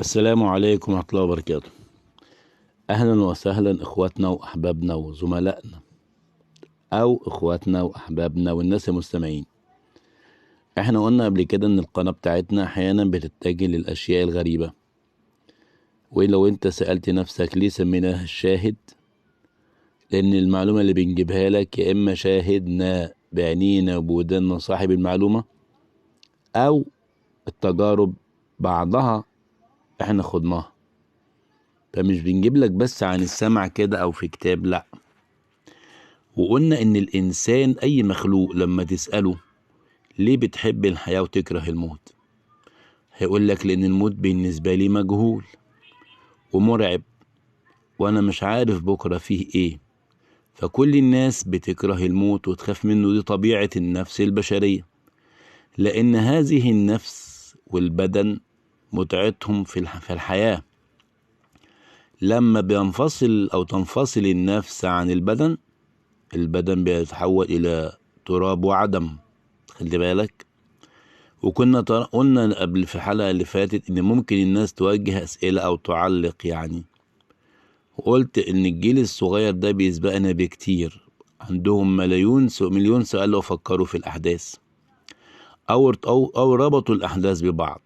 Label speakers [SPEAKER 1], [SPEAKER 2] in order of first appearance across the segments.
[SPEAKER 1] السلام عليكم ورحمة الله وبركاته. أهلا وسهلا إخواتنا وأحبابنا وزملائنا، أو إخواتنا وأحبابنا والناس المستمعين. إحنا قلنا قبل كده إن القناة بتاعتنا أحيانا بتتجه للأشياء الغريبة، ولو أنت سألت نفسك ليه سميناها الشاهد، لأن المعلومة اللي بنجيبها لك يا إما شاهدنا بعينينا وبودنا صاحب المعلومة، أو التجارب بعضها احنا خدناها، فمش بنجيب لك بس عن السمع كده او في كتاب، لا. وقلنا ان الانسان اي مخلوق لما تسأله ليه بتحب الحياة وتكره الموت، هيقول لك لان الموت بالنسبة لي مجهول ومرعب، وانا مش عارف بكرة فيه ايه. فكل الناس بتكره الموت وتخاف منه، دي طبيعة النفس البشرية، لان هذه النفس والبدن متعتهم في الحياة. لما بينفصل أو تنفصل النفس عن البدن، البدن بيتحول إلى تراب وعدم، خلي بالك. وكنا قلنا قبل في الحلقة اللي فاتت إن ممكن الناس توجه أسئلة أو تعلق يعني، وقلت إن الجيل الصغير ده بيسبقنا بكتير، عندهم مليون سؤال لو فكروا في الأحداث أو ربطوا الأحداث ببعض.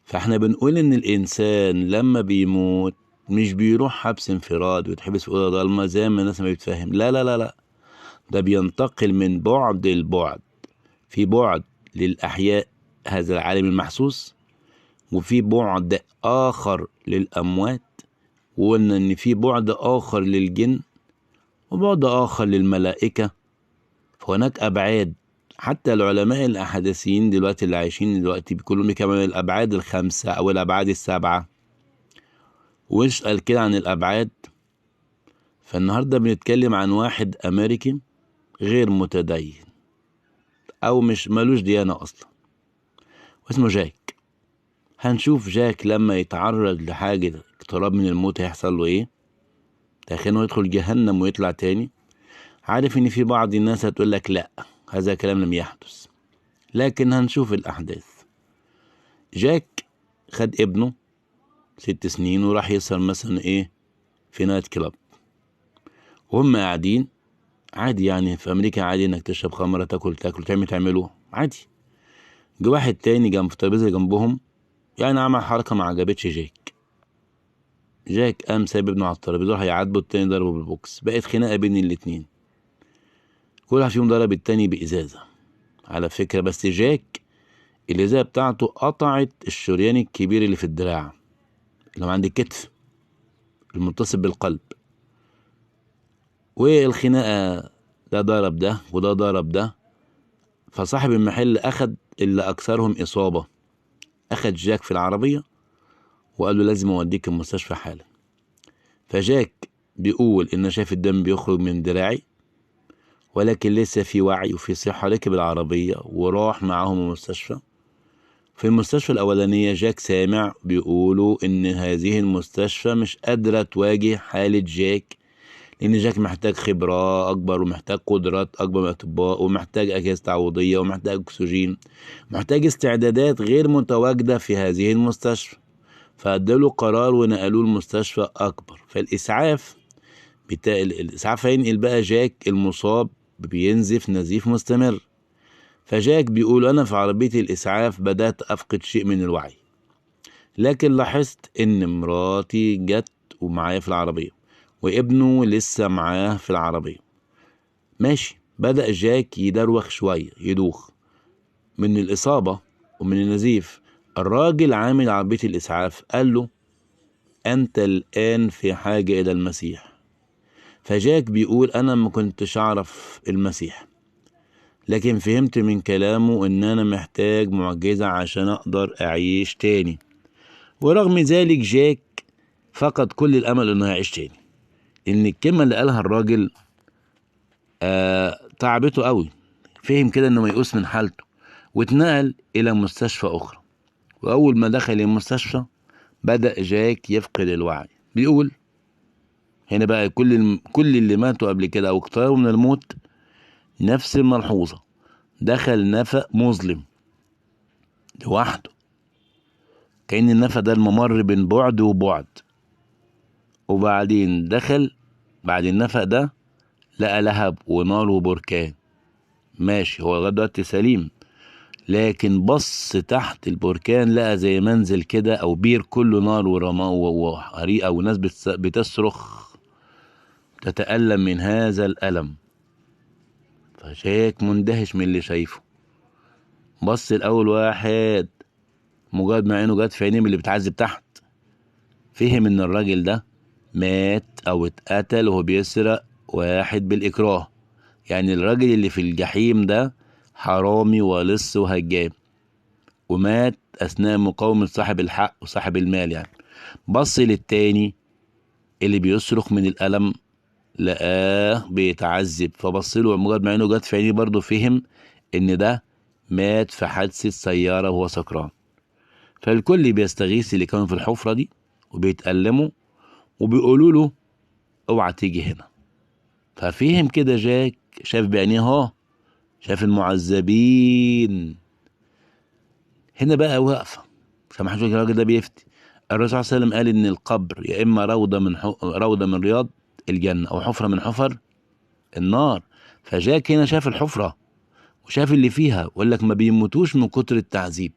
[SPEAKER 1] فاحنا بنقول ان الانسان لما بيموت مش بيروح حبس انفراد ويتحبس في اوضه ضلمه زي ما الناس ما بتفهم، لا لا لا لا، ده بينتقل من بعد لبعد. في بعد للاحياء هذا العالم المحسوس، وفي بعد اخر للاموات، وقلنا ان في بعد اخر للجن، وبعد اخر للملائكه. فهناك ابعاد، حتى العلماء الأحداثيين دلوقتي اللي عايشين دلوقتي بيقولوا كمان الأبعاد الخمسة أو الأبعاد السبعة، واسأل كده عن الأبعاد. فالنهاردة بنتكلم عن واحد أمريكي غير متدين أو مش مالوش ديانة أصلا، واسمه جاك. هنشوف جاك لما يتعرض لحاجة اقتراب من الموت هيحصل له إيه، تخيل يدخل جهنم ويطلع تاني. عارف إن في بعض الناس هتقول لك لأ، هذا كلام لم يحدث، لكن هنشوف الأحداث. جاك خد ابنه 6 سنين وراح يسهر مثلا إيه في night club، وهم قاعدين عادي، يعني في أمريكا عادي إنك تشرب خمرة، تاكل تعمل تعمله عادي. جه واحد تاني جنب في الترابيزة جنبهم، يعني عمل حركة ما عجبتش جاك. جاك قام سايب ابنه على الترابيزة وراح يعاتبه، التاني ضربه بالبوكس، بقت خناقة بين الاتنين، كل واحد فيهم ضرب التاني بإزازة على فكرة. بس جاك الإزازة بتاعته قطعت الشريان الكبير اللي في الدراع اللي هو عند الكتف المتصل بالقلب، والخناقة ده ضرب ده وده ضرب ده. فصاحب المحل أخد اللي أكثرهم إصابة، أخد جاك في العربية وقال له لازم أوديك المستشفى حالا. فجاك بيقول إن شاف الدم بيخرج من دراعي، ولكن لسه في وعي وفي صحة. ركب العربية وراح معاهم المستشفى. في المستشفى الأولانية جاك سامع بيقولوا إن هذه المستشفى مش قادرة تواجه حالة جاك، لأن جاك محتاج خبرة أكبر ومحتاج قدرات أكبر من الأطباء، ومحتاج أجهزة تعويضية، ومحتاج أكسجين، محتاج استعدادات غير متواجدة في هذه المستشفى. فأدوا قرار ونقلوه المستشفى أكبر. فالإسعاف الإسعاف هينقل بقى جاك المصاب بينزف نزيف مستمر. فجاك بيقول أنا في عربية الإسعاف بدأت أفقد شيء من الوعي، لكن لاحظت إن مراتي جت ومعايا في العربية وابنه لسه معاه في العربية. ماشي، بدأ جاك يدروخ شوية، يدوخ من الإصابة ومن النزيف. الراجل عامل عربية الإسعاف قال له أنت الآن في حاجة إلى المسيح. فجاك بيقول أنا ما كنتش أعرف المسيح، لكن فهمت من كلامه إن أنا محتاج معجزة عشان أقدر أعيش تاني. ورغم ذلك جاك فقد كل الأمل إنه هيعيش تاني، إن الكلمة اللي قالها الراجل تعبته قوي. فهم كده إنه ميؤوس من حالته، واتنقل إلى مستشفى أخرى. وأول ما دخل المستشفى بدأ جاك يفقد الوعي. بيقول هنا بقى كل اللي ماتوا قبل كده أو اقتربوا من الموت نفس الملحوظة، دخل نفق مظلم لوحده، كأن النفق ده الممر بين بعد وبعد. وبعدين دخل بعد النفق ده لقى لهب ونار وبركان. ماشي، هو لغاية دلوقتي سليم، لكن بص تحت البركان لقى زي منزل كده او بير كله نار ورماء وحريقه وناس بتصرخ تتألم من هذا الألم. فشاك مندهش من اللي شايفه. بص الأول واحد، مجرد ما عينه جت في عينيه من اللي بتعذب تحت، فهم ان الراجل ده مات او اتقتل وهو بيسرق واحد بالإكراه. يعني الراجل اللي في الجحيم ده حرامي ولص وهجام، ومات أثناء مقاومة صاحب الحق وصاحب المال. يعني بص للتاني اللي بيصرخ من الألم لقاه بيتعذب، فبص له مجرد ما عينه جت في عينيه برضه فهم إن ده مات في حادثة سيارة وهو سكران. فالكل بيستغيث اللي كانوا في الحفرة دي وبيتألموا وبيقولوا له اوعى تيجي هنا. ففهم كده جاك، شاف بعينيه اهو، شاف المعذبين. هنا بقى واقفة، عشان ما حدش يقول الراجل ده بيفتي. الرسول صلى الله عليه وسلم قال إن القبر يا إما روضة من رياض الجنة أو حفرة من حفر النار. فجاك هنا شاف الحفرة وشاف اللي فيها، وقال لك ما بيموتوش من كتر التعذيب.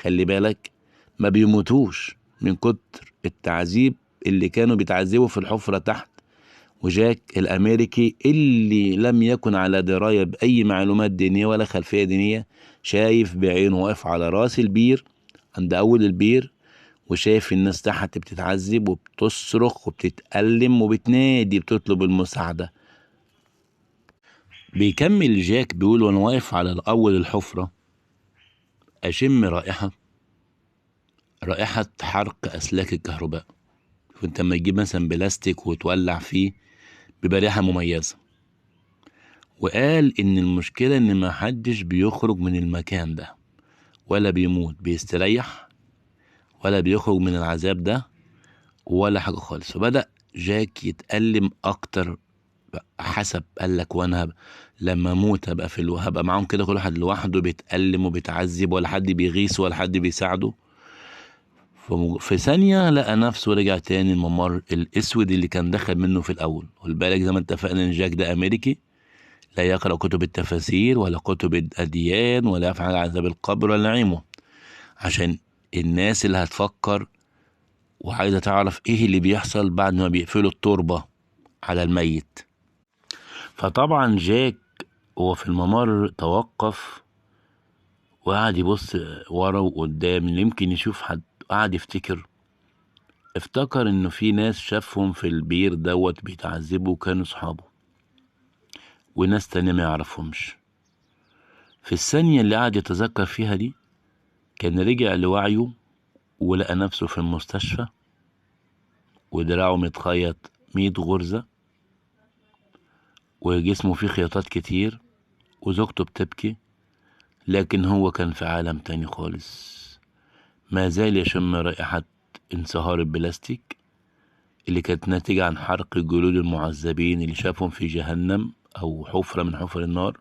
[SPEAKER 1] خلي بالك، ما بيموتوش من كتر التعذيب اللي كانوا بيتعذبوا في الحفرة تحت. وجاك الأمريكي اللي لم يكن على دراية بأي معلومات دينية ولا خلفية دينية، شايف بعينه واقف على راس البير عند أول البير، وشايف الناس تحت بتتعذب وبتصرخ وبتتألم وبتنادي بتطلب المساعدة. بيكمل جاك بيقول وانا واقف على أول الحفرة أشم رائحة حرق أسلاك الكهرباء. وانت لما تجيب مثلا بلاستيك وتولع فيه بيبقى ريحة مميزة. وقال إن المشكلة إن ما حدش بيخرج من المكان ده، ولا بيموت بيستريح، ولا بيخرج من العذاب ده، ولا حاجة خالص. فبدأ جاك يتألم أكتر حسب، قال لك وأنا لما أموت هبقى هبقى معاهم كده، كل واحد لوحده بيتألم وبيتعذب، ولا حد بيغيث ولا حد بيساعده. في ثانية لقى نفسه رجع تاني الممر الأسود اللي كان دخل منه في الأول. والبالك زي ما اتفقنا إن جاك ده أمريكي، لا يقرأ كتب التفاسير ولا كتب الأديان ولا يفعل عذاب القبر ولا نعيمه، عشان الناس اللي هتفكر وعايزة تعرف إيه اللي بيحصل بعد ما بيقفلوا التربة على الميت. فطبعا جاك وهو في الممر توقف وقعد يبص ورا وقدام يمكن يشوف حد، قعد يفتكر، افتكر انه في ناس شافهم في البير دوت بيتعذبوا وكانوا صحابه، وناس تانية ما يعرفهمش. في الثانية اللي قعد يتذكر فيها دي كان رجع لوعيه ولقى نفسه في المستشفى ودراعه متخيط 100 غرزة وجسمه فيه خياطات كتير وزوجته بتبكي، لكن هو كان في عالم تاني خالص. ما زال يشم رائحة انصهار البلاستيك اللي كانت ناتجة عن حرق جلود المعذبين اللي شافهم في جهنم أو حفرة من حفر النار،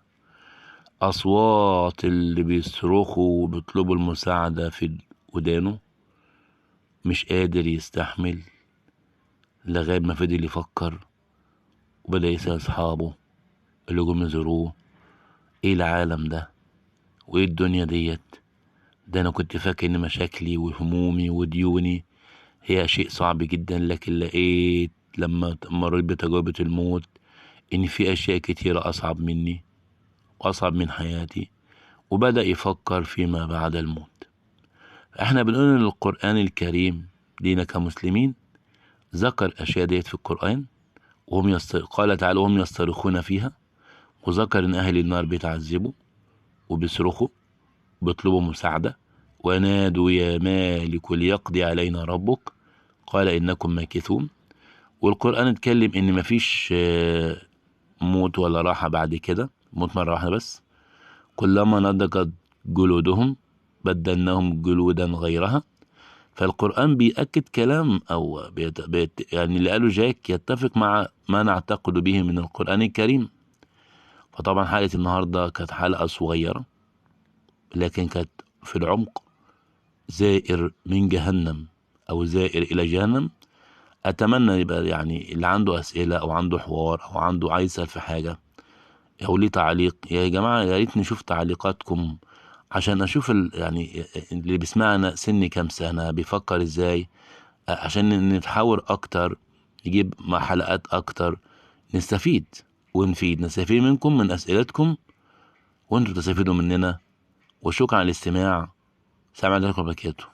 [SPEAKER 1] أصوات اللي بيصرخوا وبيطلبوا المساعدة في ودانه. مش قادر يستحمل لغاية ما فضل يفكر وبدأ يسأل أصحابه اللي جم يزوروه إيه العالم ده وإيه الدنيا ديت، ده أنا كنت فاكر إن مشاكلي وهمومي وديوني هي شيء صعب جدا، لكن لقيت لما مريت بتجربة الموت إن في أشياء كتيرة أصعب مني وأصعب من حياتي. وبدأ يفكر فيما بعد الموت. احنا بنقول إن القرآن الكريم لينا كمسلمين ذكر أشياء ديت في القرآن، وهم قال تعالى وهم يصطرخون فيها، وذكر إن أهل النار بيتعذبوا وبيصرخوا بيطلبوا مساعدة، ونادوا يا مالك ليقضي علينا ربك قال إنكم ماكثون. والقرآن اتكلم إن مفيش موت ولا راحة بعد كده، موت مرة واحدة بس. كلما نضجت جلودهم بدلناهم جلودا غيرها. فالقرآن بيأكد كلام أو يعني اللي قاله جاك يتفق مع ما نعتقد به من القرآن الكريم. فطبعا حلقة النهاردة كانت حلقة صغيرة لكن كانت في العمق. زائر من جهنم أو زائر إلى جهنم. أتمنى يبقى يعني اللي عنده أسئلة أو عنده حوار أو عنده عايز يسأل في حاجة أو ليه تعليق، يا جماعة يا ريت نشوف تعليقاتكم عشان أشوف يعني اللي بيسمعنا سن كام سنة، بيفكر إزاي، عشان نتحاور أكتر، نجيب مع حلقات أكتر، نستفيد ونفيد، نستفيد منكم من أسئلتكم وانتوا تستفيدوا مننا. وشكرا على الاستماع. السلام عليكم وبركاته.